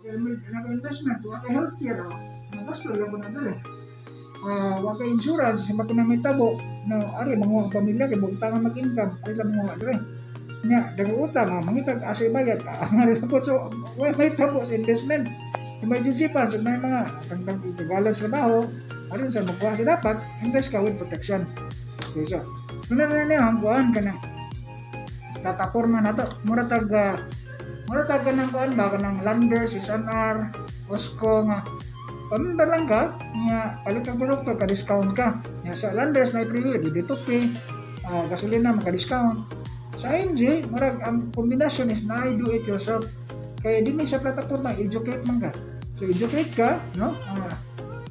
Naka-investment, wa kay healthcare, oh. Nagasto lang ko na diri. Ah, wa kay insurance, sa na may tabo, no, ari manguha ang pamilya kay bugtangan mag-income, ari lang manguha diri. Nya, daghang utang, ah, mangitag asa ibayad, ah, ari lang po. So, wa may tabo sa investment. Emergency funds, may mga tangtang kagalan sa trabaho, aron sa magkuha sa dapat, invest ka with protection. Okay, so, sunod na niya, ang kuhan ka na, plataforma na to, mura tag kanang kuan ba, kanang Landers, SNR, Costco nga, pamember lang ka, nga palit kag produkto, ka-discount ka. Nga sa Landers na preview, di dito pay, gasolina maka-discount. Sa IMG, murag ang kombinasyon is na do it yourself. Kaya di sa plataforma, educate man ka. So educate ka, no?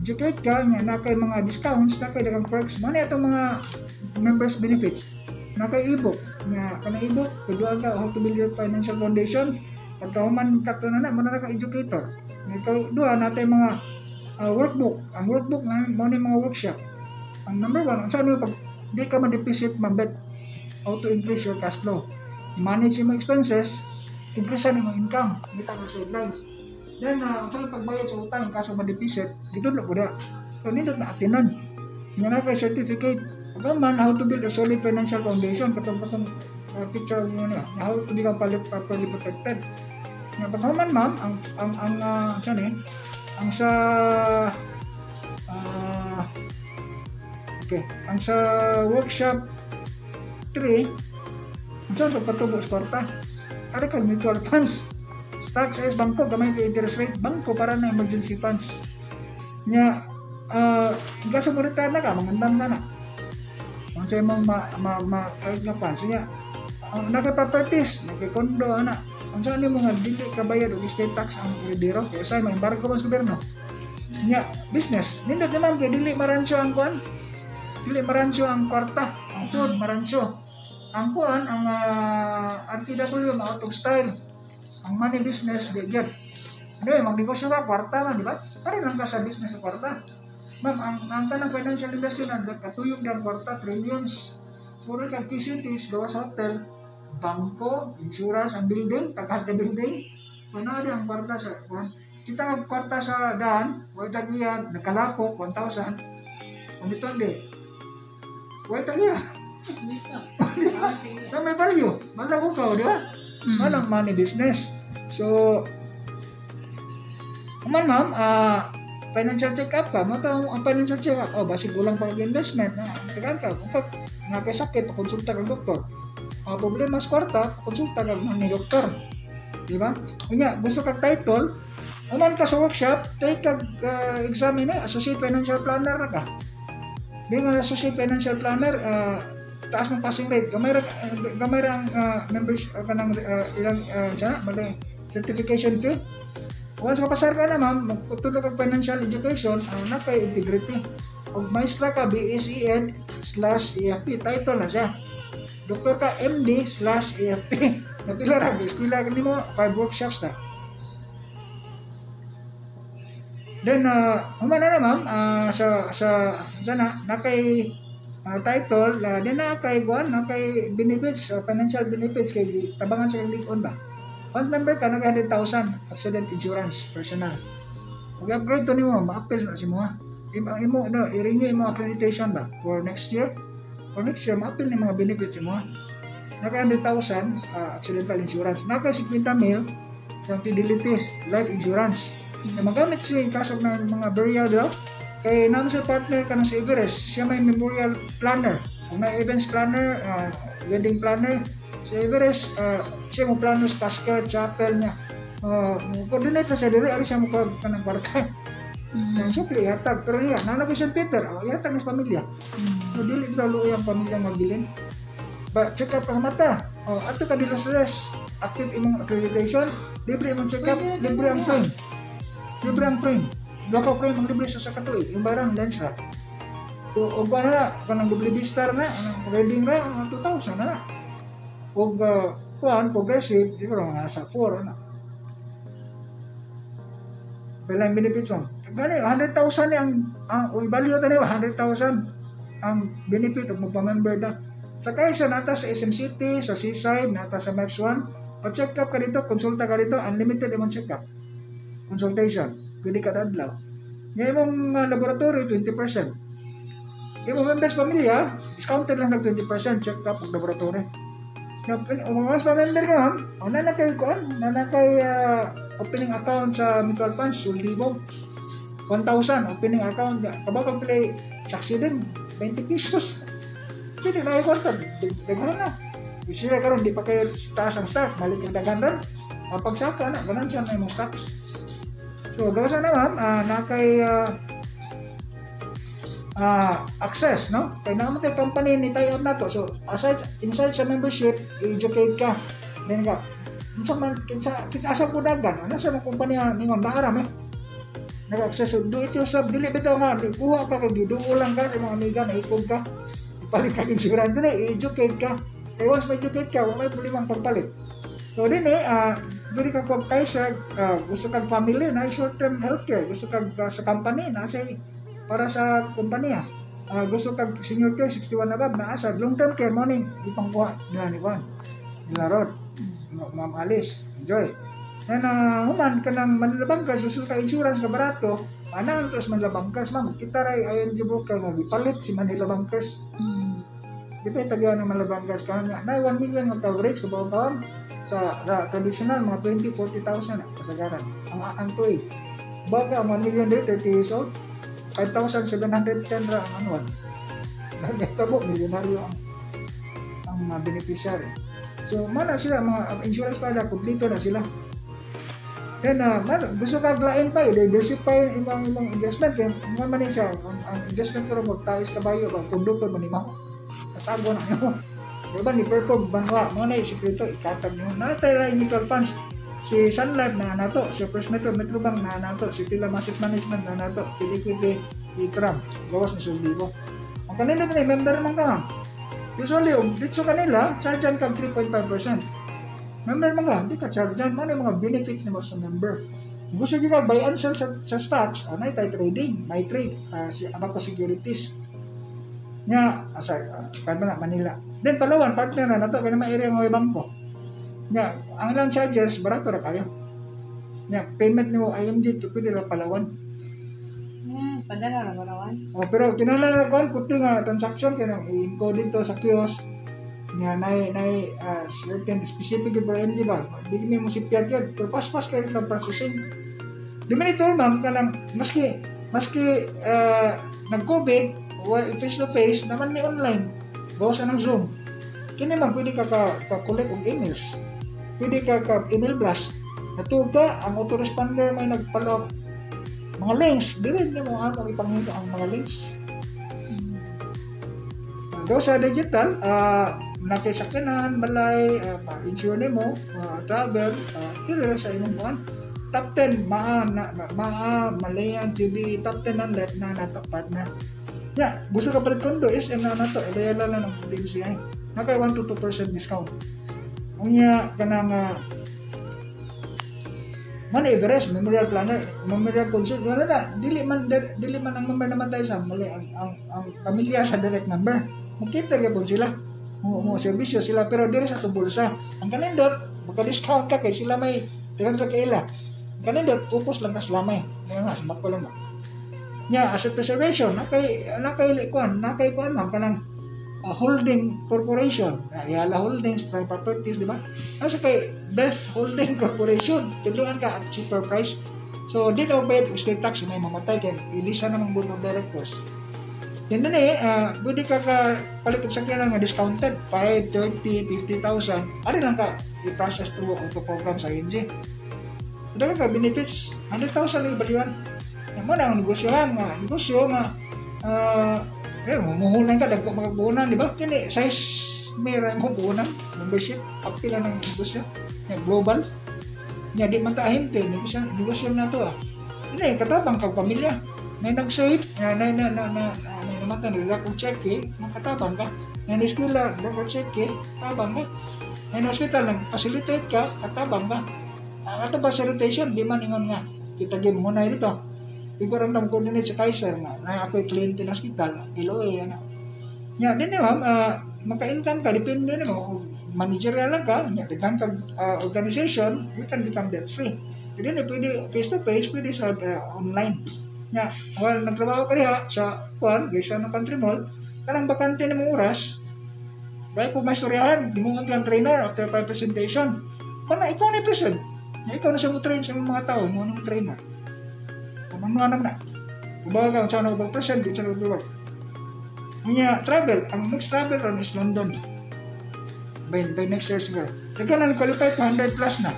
Educate ka nga na kay mga discounts, na kay daghang perks, mo na itong mga members benefits. Na kay ebook, nga kanang ebook, tuduan ka how to build your financial foundation. Pagkahuman kato na na, mo na ka educator. Ikaw duha natay mga workbook. Ang workbook na mo ni mga workshop. Ang number one, ang saan mo pag di ka ma-deficit mabet, how to increase your cash flow. Manage yung expenses, increase ang imong income, kita ka sidelines. Then, ang saan pagbayad sa utang kaso ma-deficit, dito ko da. So, nindot na atinan. Nga na kay certificate. Pagkaman, how to build a solid financial foundation, katong katong picture mo niya, how to become properly protected. Nga pagkaman, ma'am, ang saan eh, ang sa okay, ang sa workshop 3, ang saan pagpatubo sa kwarta, ari kag mutual funds, stocks is bangko, gamay kay interest rate, bangko para na emergency funds. Nya, kaso mo retire na ka, mangandam na na. Ang sa imong ma, ma, ma, kahit nga funds, nya, ang naka properties, naka condo, ana, ang saan nimo nga dili ka bayad og estate tax ang heredero, kaya say may embargo man sa gobyerno. Nya, business, nindot naman kay dili maransyo ang kuan. Dili maransyo ang kwarta, ang food maransyo. Ang kuan, ang RTW out of style. Ang money business di gyud. Ano eh, magnegosyo ka, kwarta man, di ba? Pare lang ka sa business sa kwarta. Ma'am, ang tanang financial industry na katuyong ang kwarta, trillions. So, kag KCTs, gawa sa hotel, bangko, insurance, ang building, tagas ka building. So, naa di ang kwarta sa, kuan. Kita ang kwarta sa daan, wa tag iya, nagkalapok, 1,000. Kung ito, hindi. Wa tag iya. Di ba? Na may value. Malago ka, di ba? Mm. Manang money business. So, man ma'am, financial check-up ka, mata ang financial check-up, oh, basig kulang pa investment, na, tagaan ka, kung ka, nakasakit, konsulta kang doktor. Problema sa kwarta, konsulta ka ni doktor. Di ba? Unya, gusto kag title, uman ka sa workshop, take kag examine, eh, associate financial planner na ka. Being an associate financial planner, taas ng passing rate. Gamay ra ang membership kanang ilang sa mali certification fee. Once mapasar ka na ma'am, magtudlo kag financial education, ang uh, kay integrity. Og maestra ka BSEd/AFP title na siya. Doktor ka MD/AFP. Napila ra eskwela nimo 5 workshops na. Then human na ma'am sa sa sana na kay title then na kay kuan na kay benefits, financial benefits kay tabangan sa lig-on ba. Once member ka nag 100,000 accident insurance personal. Pag upgrade to nimo, ma-appeal na si mo. Imo, imo no, i-renew imo accreditation ba for next year. For next year ma-appeal ni mga benefits mo. Naka 100,000 accidental insurance. Naka 50 mil from Fidelity life insurance. Na magamit siya kasog ng mga burial daw. Kay naman sa partner ka sa Everest, siya may memorial planner. Kung may events planner, wedding planner, sa Everest, siya mo plano sa casket, chapel niya. Coordinate na siya diri, ari siya mo kanang kwarta. Ang sukli, ihatag. Pero niya, nalagay sa Peter, oh, ihatag na sa pamilya. So, dili ito luoy ang pamilya nga bilin. Ba, check up ka sa mata. Oh, ato ka dito sa active imong accreditation, libre imong check up, libre ang frame. Libre ang frame. Duha ka frame ang libre sa katuig. Yung barang lens ra. So, og ano na, kanang WD star na, anong reading ra, mga 2,000 na na. Og kuan progressive, di ba mga sa 4 na. Pila ang benefits mo? Gani, 100,000 ni ang value ta ni 100,000 ang benefit og magpa-member ta. Sa Quezon, nata sa SM City, sa Seaside, nata sa Maps 1, pa-check up ka dito, konsulta ka dito, unlimited imong check up. Consultation. Pwede ka adlaw. Nya imong laboratory 20%. Imong members pamilya, discounted lang ng 20% check up ug laboratory. Nya mas pa member ka, ma'am, oh, na kay kuan, na kay opening account sa mutual funds, libo. 1,000 opening account. Kabalo kag play succeeding 20 pesos. Pwede na kwarta, daghan na. Sila karon di pa kayo taas ang stock, balik ang daghan ron. Ang pagsaka na, ganan siya na imong stocks. So, gawa na, ma'am, na kay access, no? Kay naman kay company ni tie up nato. So, aside inside sa membership, educate ka. Then ka, unsa man kinsa kinsa asa po dagan, ano sa mga kumpanya ningon naa eh. Nag-access, so do it yourself, dili bitaw nga di kuha ka kay giduol lang ka sa mga amiga na ikog ka. Ipalit ka insurance dili, educate ka. Kay once ma-educate ka, wa may problema ang pagpalit. So din eh, dili ka kung kaysa gusto kag family na short term healthcare, gusto kag sa company na say para sa kumpanya. Gusto kag senior care 61 above na asa long term care mo ni ipangkuha nila ni Juan. Nila Rod, Ma'am Alice, enjoy. Then human ka ng Manila Bankers, gusto ka insurance ka barato, ana to sa Manila Bankers, ma'am. Kita ray IMG broker nga gipalit si Manila Bankers. Kita tagyan ng Manila Bankers karon nga na 1 million nga coverage kabaw ka sa traditional mga 20 40,000 kasagaran. Ang tuig. Baka ang 1 million diri 30 years old, 5,710 ra ang annual. Nagtabo milyonaryo ang mga beneficiary. So, mana sila mga insurance product, kompleto na sila. Then, man, gusto ka lain pa, i-diversify imong investment. Kaya, nga man ni siya, ang investment ko magtais kabayo, ba, konduktor man nimo. Katago na nimo. Diba, ni perform bangwa, mga na sekreto, ikatag nimo. Natay ra mutual funds. Si Sun Life na nato, si First Metro, Metro Bank na nato, si Pila Asset Management na nato, Equity, Ikram, gawas ni Suldibo. Ang kanila din, member man ka. Usually, dito kanila, chargean kag 3.5%. Member man ka, di ka chargean. Ano yung mga benefits nimo sa member? Kung gusto ka buy and sell sa stocks, anay tayo trading, may trade, si Abaco Securities. Nya, asa, na, Manila. Then Palawan, partner na nato, kaya naman area ng bangko. Nya, ang ilang charges, barato ra kayo. Nya, payment nimo IMG to pwede ra Palawan. Padala ra Palawan. Oh, pero kinahanglan ra kuan kuti nga transaction kay nang i-encode dito sa kiosk nga nay certain specific gyud para MD ba. Di mi mo sipyad gyud, pero paspas kayo lang processing. Di man ito, ma'am, kanang maski nag-COVID, face to face naman ni online. Gawas ng Zoom. Kini, ma'am, pwede ka collect og emails. Pwede ka email blast. Natuog ka, ang autoresponder may nag-follow up mga links, di rin mo ang ipanghimo ang mga links. Daw sa digital, nakisakyanan, balay, pa-insure nimo, travel, dili ra sa imong kuan. Top 10, maa, na, maa, Malayan, TV, top 10 ang let na nato partner. Ya, gusto ka palit kondo, SM na nato, Ayala lang ang DMCI. Naka 1 to 2% discount. Unya kanang man Everest Memorial Planner, Memorial Consult, wala na dili man ang member naman tayo sa mali ang pamilya sa direct member magkita gyapon sila mo mo serbisyo sila, pero diri sa atong bulsa ang kanindot maka-discount ka kay sila may daghan ra kaila. Ang kanindot focus lang ka sa lamay nga sa ko lang ba. Nya asset preservation nakay kuan, ma'am, kanang holding corporation, Ayala Holdings, Tri Properties, di ba? Asa kay Beth Holding Corporation, tudluan ka at cheaper price. So, di na bayad og state tax may mamatay kay ilisa namang board of directors. Yan din eh, pwede ka palit og sakyanan nga discounted, 5, 30, 50,000. Ari lang ka i-process through auto program sa ING. Daghang ka benefits, 100,000 na ibaliwan. Yan mo na ang negosyo nga, negosyo nga, mumuhunan ka, dagko makapuhunan, di ba? Kini, size mera mo puhunan, membership, apil lang ng negosyo. Yan, global. Nya, di man ta ahente, negosyo, negosyo na to ah. Ini, katabang kag pamilya. Na nag-save, na na na na na, na, na namatay, na kong cheque, makatabang ka. Na eskwela, na cheque, tabang ka. Na hospital, nag facilitate ka, katabang ka. Ang ato facilitation, di man ingon nga, kita game mo na dito. Ikaw rin tang coordinate sa Kaiser nga, na ako'y kliyente ng hospital, LOA, ano. Ya, din ma'am, maka-income ka, depende nimo. Managerial lang ka, nya daghan kag organization, you can become debt free. Kaya dili pwede face to face, pwede sa online. Nya, while nagtrabaho ka diha sa kuan, sa ng Country Mall, kanang bakante na mong oras, gaya ko maistoryahan, di mo ang trainer after five presentation. Kana ikaw na present. Nya, ikaw na siya mo train sa mga tao, mo nang trainer. Kung ano naman na. Kumbaga ka, sa ano present, di sa ano. Nya, travel, ang next travel run is London. By next year siguro. Daghan na qualify, 200 plus na.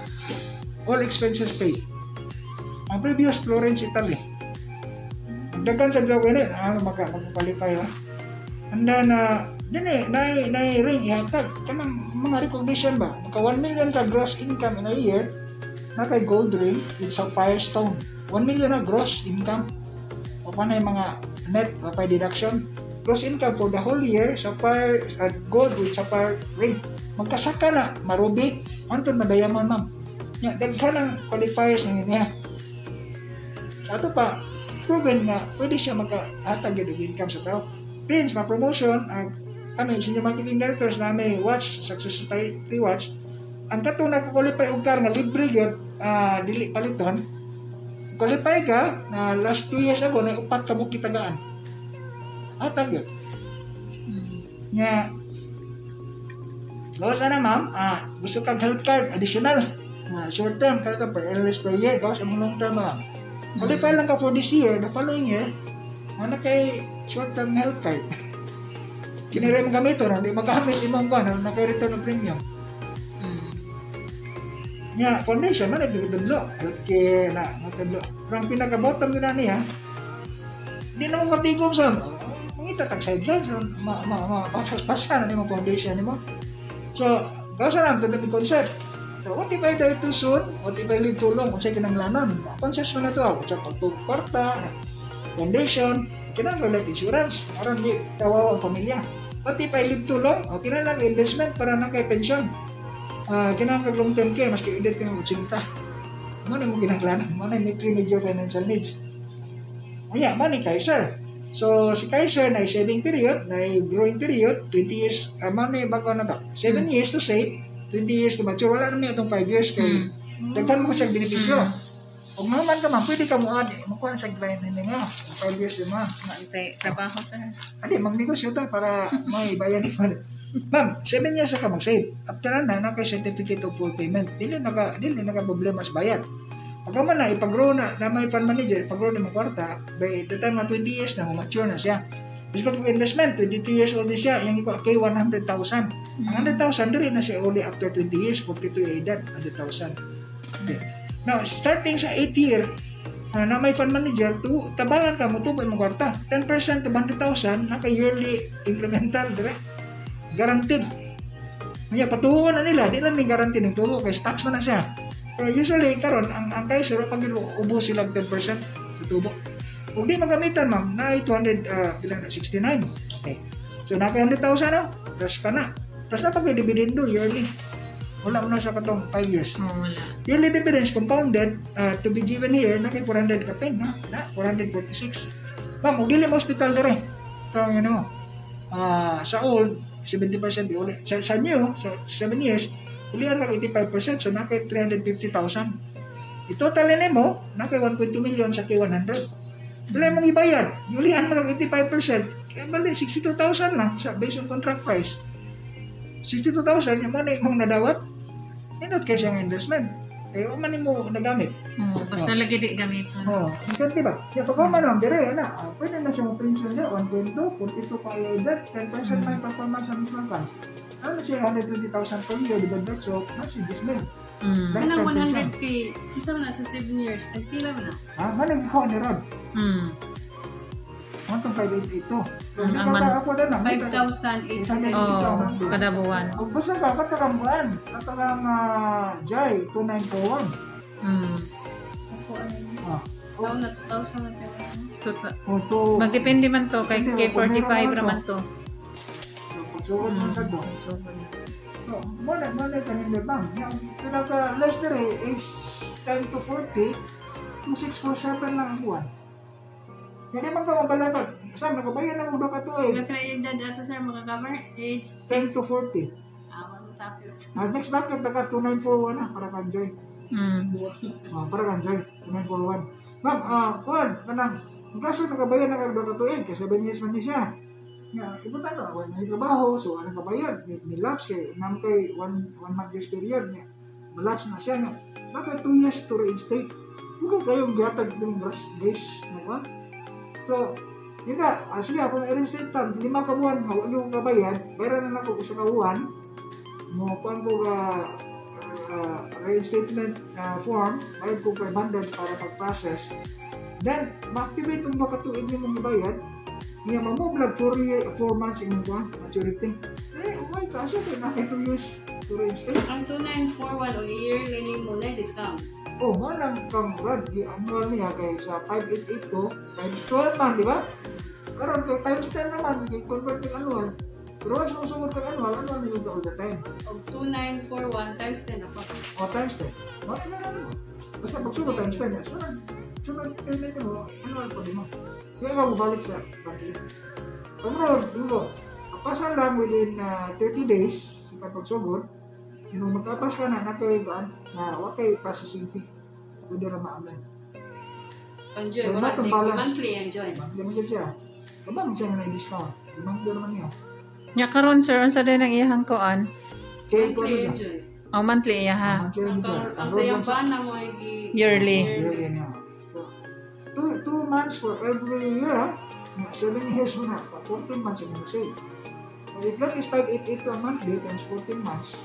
All expenses paid. Ang previous, Florence, Italy. Daghan sa gawin eh, maka-qualify ha. And then, dini, na ring ihatag. Kanang mga recognition ba? Maka 1 million ka gross income in a year, na kay gold ring with sapphire stone. 1 million na gross income. O pa na yung mga net, o pa deduction. Gross income for the whole year, sapphire, gold with sapphire ring. Magkasaka na, maruby, anton madayaman, ma'am. Ya, daghan ang qualifiers na niya. Sa ato pa, proven nga, pwede siya makahatag yun og income sa tao. Pins, ma-promotion, ang kami, senior marketing directors na may watch, Success Society watch, ang katong nakakwalify og car nga libre gyud, dili paliton, qualify ka, na last 2 years ago, na upat ka mo kitagaan. Hatag yun. Nya, gawas na, ma'am, gusto kag health card, additional, na short term, kada ka per illness per year, gawas ang long term, ma'am. Qualify lang ka for this year, the following year, ano kay short term health card. Kinira mo gamito, no? Di magamit imong kuan, no? Na kay return of premium. Nya, foundation man nagtudlo, healthcare na, nagtudlo. Pero ang pinaka-bottom nila niya, di na mo katigom sa mangita tag sideline so ma ma ma pasa na nimo foundation nimo. So, gawas na lang tudlo concept. So, what if I die too soon? What if I live too long? Unsay kinahanglanon? Concepts man na to. Unsa pagkwarta, foundation, kinahanglan life insurance aron di kawawa ang pamilya. What if I live too long? O kinahanglan investment para na kay pension. Kinahanglan long term care maski edad ka ng 80. Mo na mo kinahanglan. Mo na may three major financial needs. Aya, money Kaiser. So, si Kaiser na saving period, na growing period, 20 years, money bago na to. 7 years to save, 20 years to mature. Wala naman itong 5 years kay daghan mo siyang benepisyo. Kung maman ka man, pwede ka mo add, makuha sa client nila nga, 5 years di ma. Maitay trabaho, sir. Adi, magnegosyo ta para may bayan ni. Ma'am, 7 years ka mag-save. After na, na kay certificate of full payment. Dili naka problema sa bayad. Pag man na, ipag-grow na, na may fund manager, ipag-grow na mo kwarta, by the time nga 20 years na, mature na siya. Biskot kung investment, 22 years old na siya, yung iko kay 100,000. Ang 100,000, dili na siya uli after 20 years, 42 edad, 100,000. Okay. Now, starting sa 8th year, na may fund manager, to, tabangan ka mo, tubo imong kwarta. 10% of 100,000, naka yearly incremental, dire. Guaranteed. Kaya patuo na nila, di lang may guarantee ng tubo, kay stocks man na siya. Pero usually, karon ang Kaiser, pag ubo sila 10% sa tubo. Kung di magamitan, ma'am, na 200, ilan na, 69. Okay. So, naka 100,000, no? Plus ka na. Plus na pag dividendo yearly. Wala mo na sa katong 5 years. Oo, wala. Yearly dividends compounded to be given here na kay 400 kapin, ha? Na, 446. Ma'am, kung dili mo hospital dire. So, yun mo. Sa old, 70% uli. Sa new, sa 7 years, ulian ka 85%, so na kay 350,000. I-total ni mo, na kay 1.2 million sa K100. Wala mong ibayad. Ulian mo ng 85%, kaya bali, 62,000 lang sa based on contract price. 62,000, yung money mong nadawat, nindot kay siyang investment. Kaya man mo nagamit. Oo, basta lagi di gamiton. Oh, incentive ba? Ya, pag man ma'am, dire na. Pwede na siya mo pension niya, 1.2, 42 pa yung debt, 10% may performance sa mutual funds. Ano siya, 120,000 per year, divided by so, na si 10 mil. Kanang Lifetime pension. 100K, isa man na sa 7 years, tagpila man na? Ha? Manag ko ni Rod. 1.5882. So, hindi Ang ka ako na lang. 5,800. Oo, kada buwan. Kung basta ka, katakang buwan. Katakang Jai, 2941. Ako, ano. Ah. Sa una, 2,000 na tayo. O, to, Magdepende man to, kay Hindi, kung K45 meron raman to. So, pagsugod man sa to. So, muna kanina bang. Yung pinaka less dire is 10 to 40, 2647 lang ang buwan. Kaya di man ka mabalakad. Saan, nakabayan ang udo ka to eh. Ilan ka na edad ato, sir, makakover? Age 10 6. to 40. Ah, wala tapil. Next bracket baka 2941 na para kang Joy. Ah, para kang Joy, 2941. Ma'am, kuan kanang ang kaso nakabayad na ka ka tuig kay 7 years man ni siya. Nya, ibutan na wala na trabaho, so ano kabayad? Ni lapse kay ma'am kay one month grace period niya. Malapse na siya nga. Baka 2 years to reinstate. Huwag kayong gihatag ng grace na ba? So, ika, sige, kung i-reinstate tan, 5 ka buwan nga wa yung kabayad, bayaran na nako usa ka buwan, mo kuan ko ga reinstatement form, bayad ko 500 para pag-process. Then, ma-activate ang baka tuig nimong ibayad, niya ma-move lang 4 year, 4 months imong kuan, maturity. Eh, okay, kaso kay na 2 years to reinstate. Ang 2941 o yearly nimo na discount. Oh, nga lang kang Brad, di annual niya kay sa 5882 times 12 man, di ba? Karon kay times 10 naman, kay convert ng annual. Pero once mo sugod kang annual, annual na yung all the time. Og 2941 times 10 ako. O times 10. Wala na lang mo. Basta pagsugod times 10, sunod, sunod payment mo, annual pa din mo. Kaya ka mabalik sa monthly. Pag digo, papasan lang within 30 days sa pagsugod, yung magkapas ka na, nakay na wakay processing fee. Pwede ra ma-amend. Enjoy, Pero wala not ang di balance. Monthly enjoy. Monthly man siya. Kabang siya nga na-discount. Limang naman niya. Nya karon, sir, unsa din ang iyahang kuan? Kaya ko Monthly ano siya. enjoy. Oh, monthly iya ha. Monthly Ang rin siya. ang sayang bana mo ay Yearly. Yearly niya. So, 2 months for every year, ha? Nga, 7 years mo na. 14 months yung save. So, if that is 5882 a monthly times 14 months,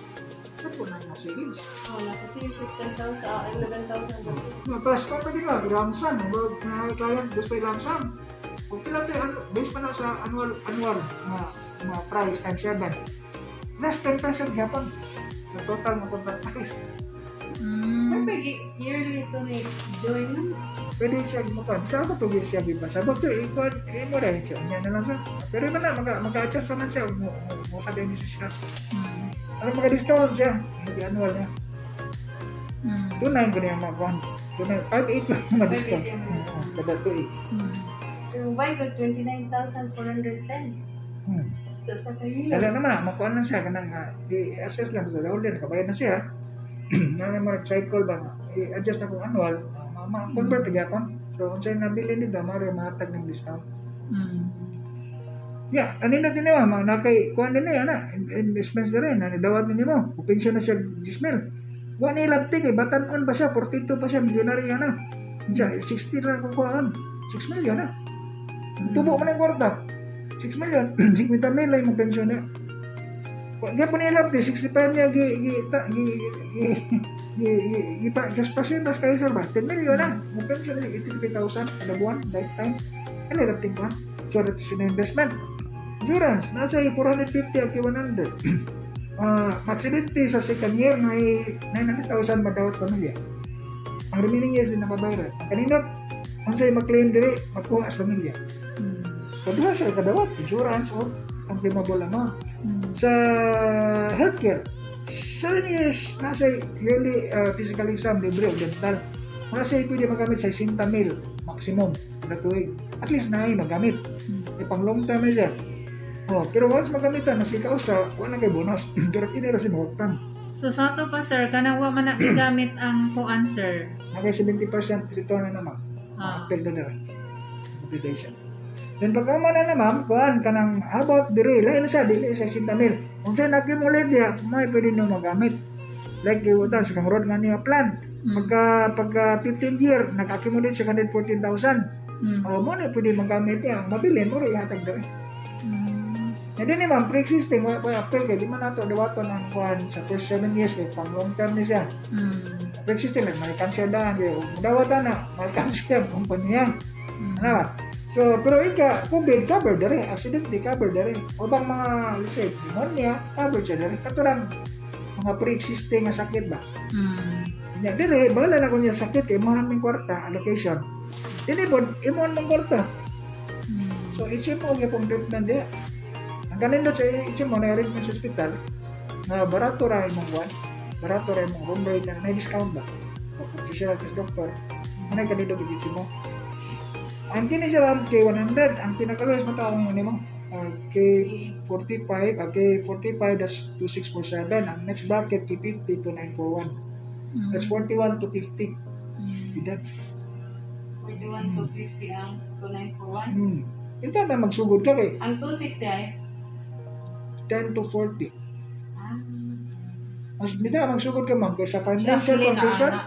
ito po na yung savings. Oh, nakasave siya 10,000, 11,000. No, plus, kung pwede ka, lump sum. Kung mga client gusto yung lump sum, kung pila ito, ano, based pa na sa annual na price times 7, less 10% gyapon sa total ng contract price. Pero yearly to ni join na. Pwede siya mukan. Sa ako tugil siya gipasabot. So, ikuan, imo rin siya. Unya na lang siya. Pero man na, maka-adjust pa man siya. Mo sa din siya. Ano maka-discount siya? Hindi annual niya. 2.9 ko niya makuhan. 2.9, 5.8 lang ma-discount. 5.8 yung- Oo, kada 2.8. Pero why ko 29,410? Sa kayo. Dala naman na, makuha lang siya. Kanang, i-assess lang sa holder. Nakabayad na siya. Na naman cycle ba nga. I-adjust na kung annual. Ma-convert na gyapon. So, kung sa'yo nabili nito, mari mahatag ng discount. Yeah, ano na din naman, mga nakay, kuha na niya, na, investments na rin, na dawat ninyo mo, kupensyon na siya, 10 mil. Wa ni ilabti kay batan-on pa siya, 42 pa siya, milyonaryo na. Siya, 60 lang kung kuhaan, 6 million na. Tubo man ang kwarta. 6 million, 50 mil lang yung pensyon niya. Di po niya ilabti, 65 niya, gi, gi, ta, gi, gi, gi, gi, gi, pa, gas pasin, bas kayo sir ba? 10 million na. Yung pensyon niya, 83,000 kada buwan, lifetime. Ano ilabti ko? So, that's an investment. Insurance, nasa 450 at 100. Aksidente sa second year na 900,000 madawat pamilya. Ang remaining years din nababayaran. Ang kaninot, unsay mag-claim diri, magkuha sa pamilya. Kaduha sa kadawat, insurance or ang claimable amount. Sa healthcare, 7 years, nasa yearly physical exam, libre o dental. Nasa pwede magamit sa 60 mil maximum kada tuig. At least na ay magamit. E pang long term na siya. Oh, pero once magamitan, mas kausa, wala kay bonus. Pero ini ra si mahuktan. So sa ato pa, sir, kanang wa man na gigamit ang kuan, sir. Naka 70% return na naman. Appeal na nila. Computation. Then pagka mo na na ma'am, kuan kanang about diri, lain na siya, dili sa 60 mil. Kung siya na-accumulate diya, may pwede no magamit. Like giwatan sa kang road nga niya plan. Pagka 15 year, nag-accumulate siya 114,000. O mo na pwede magamit niya. Ang mabilin mo rin ihatag diri. Na din ni ma'am, pre-existing, wala pa appeal kay di man nato dawaton ang kuan sa first 7 years kay pang long term ni siya. Pre-existing lang, may cancer daan kay dawatan na, may cancer ang kumpanya. Ano ba? So, pero ika, COVID cover dere, accident di cover dere. O bang mga, let's say, pneumonia, cover siya dere. Katurang mga pre-existing nga sakit ba? Nya dire, bahala na kung niya sakit kay mahal ming kwarta, allocation. Dili pod, imon mong kwarta. So, HMO gyapon treatment diya. Ang kanindot sa HMO na arrangement sa ospital, na barato ra imong kuan, barato ra imong room rate na may discount ba? O kung siya sa doktor, ano kanindot yung HMO? Ang kini siya ma'am, kay 100, ang pinakaluwas mo taong nimo. K45, K45, that's 2647. Ang next bracket, K50, 2941. That's 41 to 50. Edad. 41 to 50 ang 2941. Ito na magsugod ka kay Ang 260 ay? 10 to 40. Ah. Mas bida magsugod ka, ma'am, kay sa financial Asli na foundation, ana.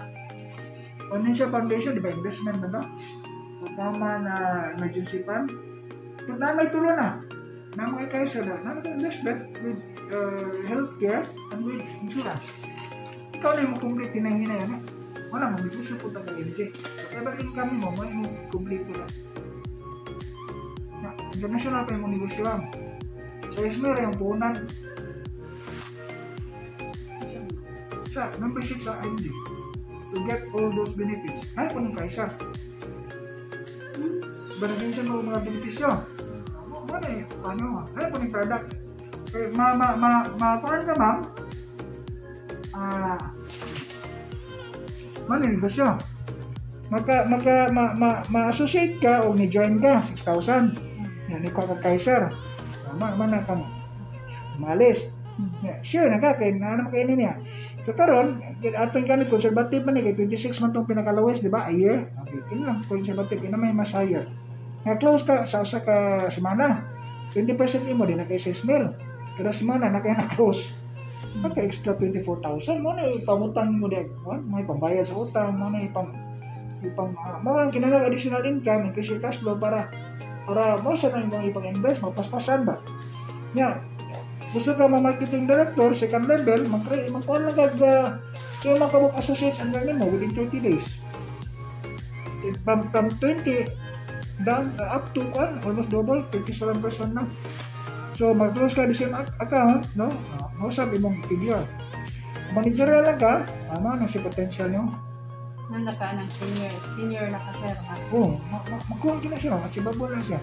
Financial foundation, di ba, investment na to? Tama na emergency fund. Kung na may tulo na, na mga kaysa na, na may investment with healthcare and with insurance. Ikaw na yung complete hinahinay ano? Wala mo, negosyo po taga MJ. So, kaya ba income mo, may mo complete na. Na, international pa yung negosyo, ma'am. Sa Ismer, yung puhunan sa membership sa IMG to get all those benefits. Ay, kung kaisa. Benefits mo mga benepisyo. Mo na eh, paano? Ay, kung product. Eh, ma, ma, ma, ma, kuhan ka, ma'am. Ah, man, negosyo. Maka, maka, ma, ma, ma-associate ka o ni-join ka, 6,000. Yan, ikaw ka Kaiser. Ma, ma na ka mo. Malis. Yeah, sure na ka, kay na ano kainin niya. So karon, atong gamit conservative man eh, kay 26 man tong pinakalawes, di ba? A year. Okay, kini lang conservative, kini may mas higher. Nga close ka sa usa ka semana. 20% imo din na kay 6 mil. Kada semana na kay na close. Pagka extra 24,000 mo na ipamutang mo din. May pambayad sa utang, mo na ipang ipang mo ang kinahanglan additional income, increase your cash flow para para mo sa nang imong ipang-invest, mapaspasan ba. Nya, gusto ka ma-marketing director, second level, mag-create, magkuhan lang kag kaya makabok associates ang ganin mo within 30 days. From 20 down up to kuan, almost double, 37% na. So, mag-close ka the same account, no? Mausap imong figure. Managerial lang ka, tama na si potential nyo. Nanda ka ng senior. Senior na ka, sir. Ha? Oh, makuha ka na siya, achievable na siya.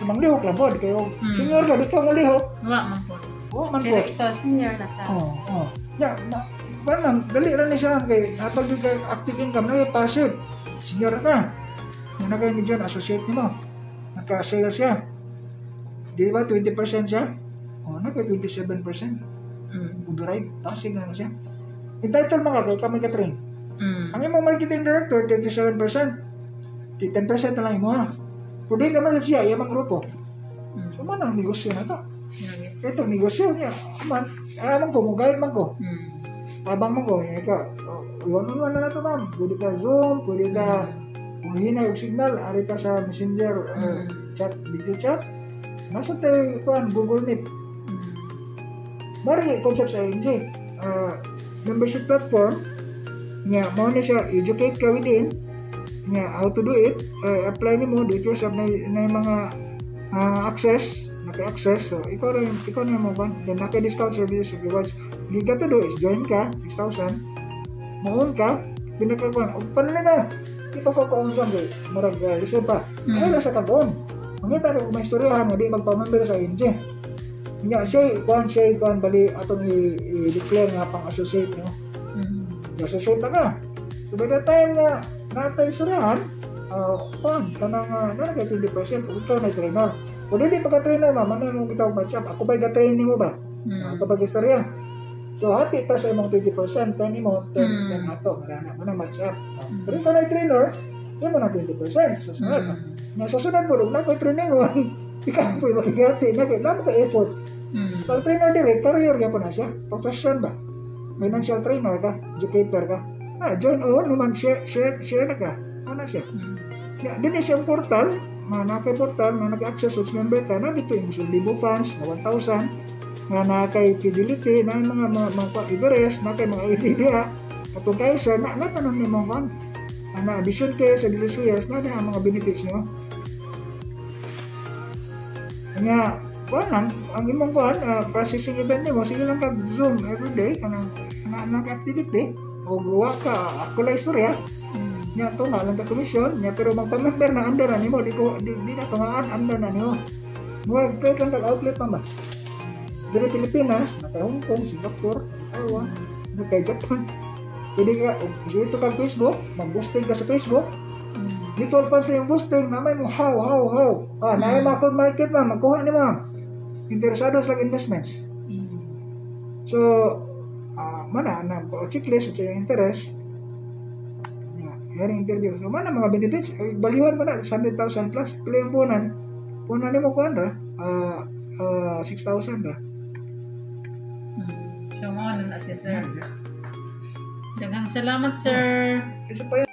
So, manglihok lang po, kayo, senior ka, di ka molihok. Wa man po. Oh, man po. Pero ito, senior na ka. Oh. Ya, ma, ba ma'am, dali ra ni siya kay hatag di kay active income na passive. Senior ka. Yung na kayo ni John, associate nimo. Naka-sales siya. Di ba 20% siya? Oh, naka 27%. Override, passive na na siya. Entitled mga kay kami ka-train. Ang imong marketing director, 37%. Di 10% na lang imo ha. Kung di naman siya, iya mang grupo. So man ang negosyo na to. Lagi. Ito, negosyo niya. Man, alam ko, mo-guide man ko. Tabang mo ko, ikaw, oh, one on one na na to, ma'am. Pwede ka Zoom, pwede ka, kung hina yung signal, ari ka sa Messenger, chat, video chat. Nasa tayo, kuan, Google Meet. Mari, concept sa IMG. Membership platform, nga, mao na siya, educate ka within, nga, how to do it, apply nimo, do it yourself, na yung mga access, naka-access, so, ikaw rin, ikaw na mo ba, then naka-discount services and rewards. You got to do is join ka, 6,000, mo-own ka, pinaka-kuan, o paano na, ito ko ka-own sa mga, murag, reserve pa, ay, nasa ka-own. Mangita na kung may istoryahan, hindi magpa-member sa IMG. Nga, siya, kuan, siya, kuan, bali, atong i-declare nga pang-associate, no? Associate na ka. So, by the time nga, natay istoryahan, kuan, kanang, na kay 20%, kung ikaw na trainer. Kung hindi pa ka-trainer, ma'am, ano mo kita match up? Ako ba'y ka-train mo ba? Ako ba istorya? So, hati ta sa imong 20%, 10 mo, 10, 10 ato, marana, mana match up. Pero ikaw na trainer, imo na 20%. So, sunod. Nga sa sunod mo, na ko'y training mo, ikaw po'y makigati, na kay na ka effort. So, ang trainer dire, career ka po na siya, profession ba? Financial trainer ka, educator ka. Join on, naman, share, share, share na ka. Ano na siya? Ya, din siya ang portal, mga naka portal, mga naka-access with member ka, na dito yung libo fans, na 1,000, nga na kay Fidelity, na yung mga Everest, na kay mga ID diha, atong Kaiser, na natanong ni mga kan, na addition kayo sa Delicious, na ang mga benefits niyo. Nga, kuan lang, ang imong kuan, processing event nimo, sige lang kag Zoom everyday, kanang nag-activity, o gawa ka, ako lang istorya, nya to nga lang ka commission, nya pero magpa-member na under na nimo, di na tungaan under na nimo. Murag create lang kag outlet pa ba? Diri Pilipinas, naka Hong Kong, Singapore, Taiwan, naka Japan. Pwede ka, og dito kag Facebook, mag-boosting ka sa Facebook. Mutual funds na yung boosting na may mo how. Ah, na mga cold market, ma'am, magkuha ni, ma'am. Interesado sa investments. So, mana na checklist sa interest. Yeah, hearing interview. So, mana mga benefits, ay, baliwan mo na 100,000 plus. Pila yung puhunan? Puhunan nimo kuan ra? 6,000 ra. So, mao na na siya, sir. Daghang salamat, sir. Isa pa yan.